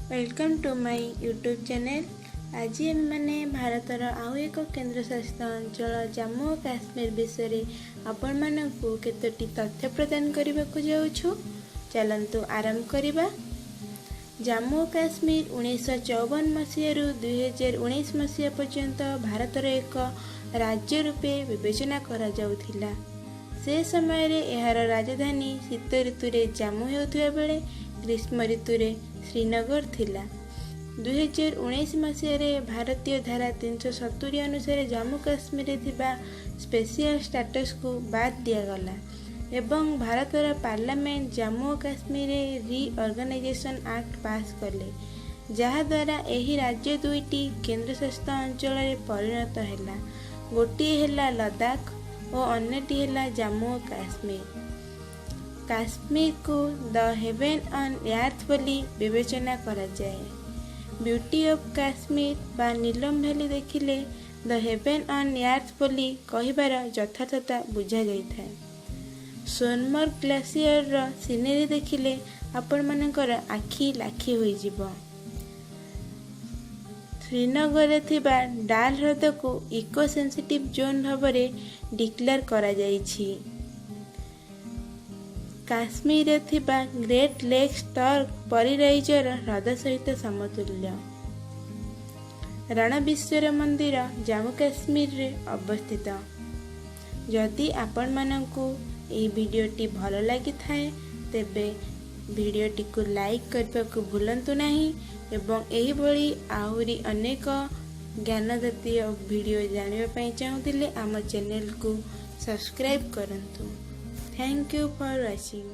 Welcome to my YouTube channel. ଆଜି ଆମେମାନେ ଭାରତର ଆଉ ଏକ କେନ୍ଦ୍ରଶାସିତ ଅଞ୍ଚଳ ଜାମ୍ମୁ ଓ କାଶ୍ମୀର ବିଷୟରେ ଆପଣମାନଙ୍କୁ କେତୋଟି ତଥ୍ୟ ପ୍ରଦାନ କରିବାକୁ ଯାଉଛୁ। ଚାଲନ୍ତୁ ଆରମ୍ଭ କରିବା। ଜାମ୍ମୁ ଓ କାଶ୍ମୀର 1954 ମସିହାରୁ 2019 ମସିହା ପର୍ଯ୍ୟନ୍ତ ଭାରତର ଏକ ରାଜ୍ୟ ରୂପେ ବିବେଚନା କରାଯାଉଥିଲା। ସେ ସମୟରେ ଏହାର ରାଜଧାନୀ ଶୀତ ଋତୁରେ ଜାମ୍ମୁ ହେଉଥିବା ବେଳେ ଗ୍ରୀଷ୍ମ ଋତୁରେ ଶ୍ରୀନଗର ଥିଲା। 2019 ମସିହାରେ ଭାରତୀୟ ଧାରା 370 ଅନୁସାରେ ଜାମ୍ମୁ କାଶ୍ମୀରରେ ଥିବା ସ୍ପେସିଆଲ ଷ୍ଟାଟସକୁ ବାଦ୍ ଦିଆଗଲା ଏବଂ ଭାରତର ପାର୍ଲାମେଣ୍ଟ ଜାମ୍ମୁ ଓ କାଶ୍ମୀରରେ ରିଅର୍ଗାନାଇଜେସନ୍ ଆକ୍ଟ ପାସ୍ କଲେ, ଯାହାଦ୍ୱାରା ଏହି ରାଜ୍ୟ ଦୁଇଟି କେନ୍ଦ୍ରଶାସିତ ଅଞ୍ଚଳରେ ପରିଣତ ହେଲା। ଗୋଟିଏ ହେଲା ଲଦାଖ ଓ ଅନ୍ୟଟି ହେଲା ଜାମ୍ମୁ ଓ କାଶ୍ମୀର। କାଶ୍ମୀରକୁ ଦ ହେଭେନ୍ ଅନ୍ ଆର୍ଥ ବୋଲି ବିବେଚନା କରାଯାଏ। ବ୍ୟୁଟି ଅଫ୍ କାଶ୍ମୀର ବା ନୀଲମ ଭ୍ୟାଲି ଦେଖିଲେ ଦ ହେଭେନ୍ ଅନ୍ ଆର୍ଥ ବୋଲି କହିବାର ଯଥାର୍ଥତା ବୁଝାଯାଇଥାଏ। ସୋନମର୍ଗ ଗ୍ଲାସିୟରର ସିନେରୀ ଦେଖିଲେ ଆପଣମାନଙ୍କର ଆଖି ଲାଖି ହୋଇଯିବ। ଶ୍ରୀନଗରରେ ଥିବା ଡାଲ ହ୍ରଦକୁ ଇକୋ ସେନ୍ସିଟିଭ୍ ଜୋନ୍ ଭାବରେ ଡିକ୍ଲେୟାର କରାଯାଇଛି। କାଶ୍ମୀରରେ ଥିବା ଗ୍ରେଟ୍ ଲେକ୍ସ ତର୍କ ପରିରାଇଜର ହ୍ରଦ ସହିତ ସମତୁଲ୍ୟ। ରଣବୀରେଶ୍ୱର ମନ୍ଦିର ଜାମ୍ମୁ କାଶ୍ମୀରରେ ଅବସ୍ଥିତ। ଯଦି ଆପଣମାନଙ୍କୁ ଏହି ଭିଡ଼ିଓଟି ଭଲ ଲାଗିଥାଏ, ତେବେ ଭିଡ଼ିଓଟିକୁ ଲାଇକ୍ କରିବାକୁ ଭୁଲନ୍ତୁ ନାହିଁ ଏବଂ ଏହିଭଳି ଆହୁରି ଅନେକ ଜ୍ଞାନଜାତୀୟ ଭିଡ଼ିଓ ଜାଣିବା ପାଇଁ ଚାହୁଁଥିଲେ ଆମ ଚ୍ୟାନେଲକୁ ସବସ୍କ୍ରାଇବ୍ କରନ୍ତୁ। Thank you for watching.